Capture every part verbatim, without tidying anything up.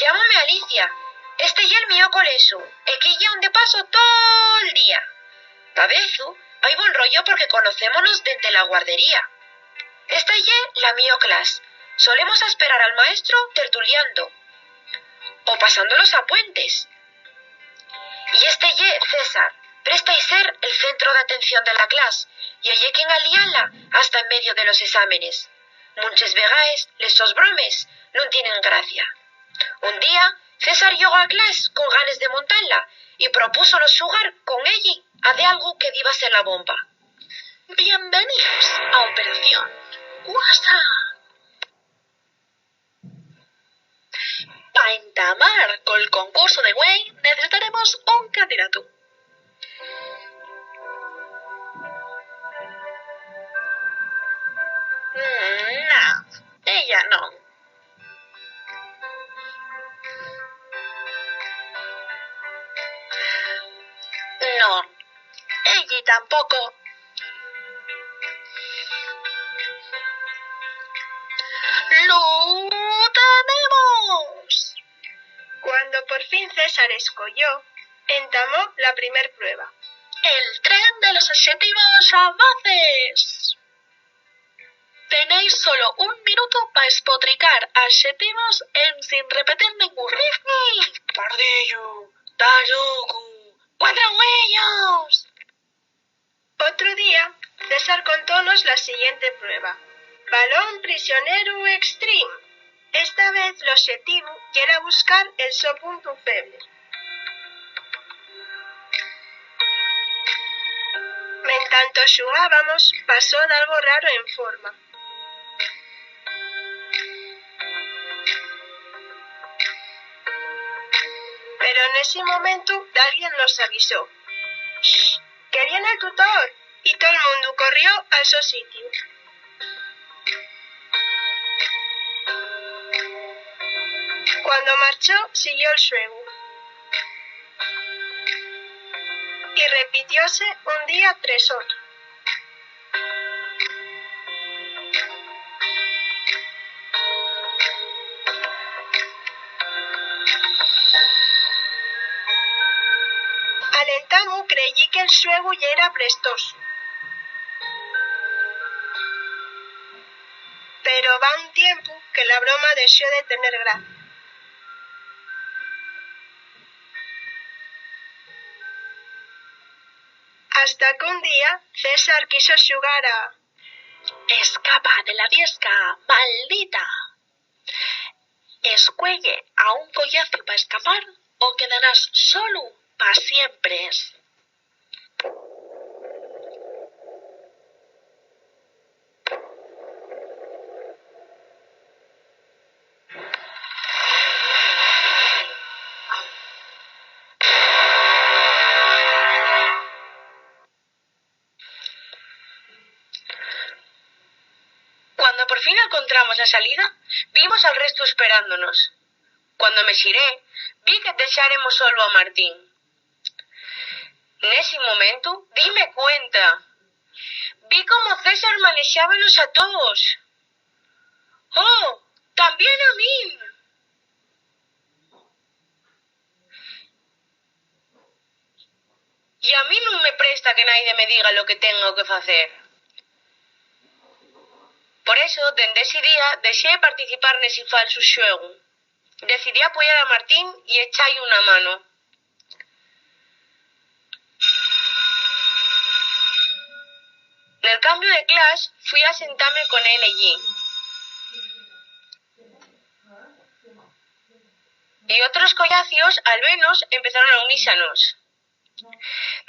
Llámome Alicia. Este ye'l mio colexu, equí ye onde paso tol día. Davezu hai buen rollo porque conocémonos dende la guardería. Esta ye la mio clas. Solemos asperar al maestru tertuliando o pasando los apuentes. Y este ye César. Presta y ser el centro d'atención de la clas, y ye quien aliala hasta en medio de los exámenes. Munches vegaes les sos bromes nun tienen gracia. Un día, César llegó a clas con ganes de montala y propúsonos xugar con elli a de algo que diba ser la bomba. Bienvenidos a Operación Guasa. Pa entamar col concursu de güei necesitaremos un candidatu. Mm, na, ella non. Non, elli tampoco. ¡Lu tenemos! Cuando por fin César escoyó, entamó la primer prueba. El tren de los axetivos a voces. Tenéis solo un minutu pa espotricar axetivos ensin repetir nengún. Rizzi, tardillu, tarucu, cuatro güeyos. Otru día, César contónos la siguiente prueba: Balón Prisioneru Extreme. Esta vez l'oxetivu yera buscar el so puntu feble. Mentanto xugábamos, pasó dalgo raro en forma. Pero nesi momentu dalguien nos avisó: "Shh, que vien el tutor", y tol mundu corrió al so sitiu. Cuando marchó, siguió'l xuegu. Y repitióse un día tres otru. Al entamu creyí que'l xuegu yera prestosu. Pero va un tiempu que la broma dexó de tener gracia. Hasta qu'un día César quiso xugar a Escapa de la viesca maldita. Escueye a un collaciu pa escapar o quedarás solu pa siempres. Cuando por fin alcontramos la salida, vimos al restu esperándonos. Cuando me xiré, vi que dexáremos solu a Martín. Nesi momentu, dime cuenta. Vi como César manexábanos a toos. ¡Oh, tamién a min! Y a min nun me presta que naide me diga lo que tengo que facer. Por eso, dende esi día, dexé de participar nesi falsu xuegu. Decidí apoyar a Martín y echa-y una mano. Nel cambiu de clas, fui a sentame con él ellí. Y otros collacios, al menos, empezaron a unise a nós.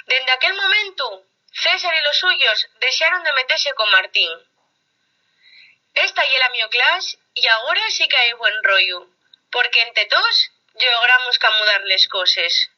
Dende aquel momentu, César y los suyos dexaron de metese con Martín. Esta ye la mio clas y agora sí qu'hai buen rollu, porque ente toos llogramos camudar les coses.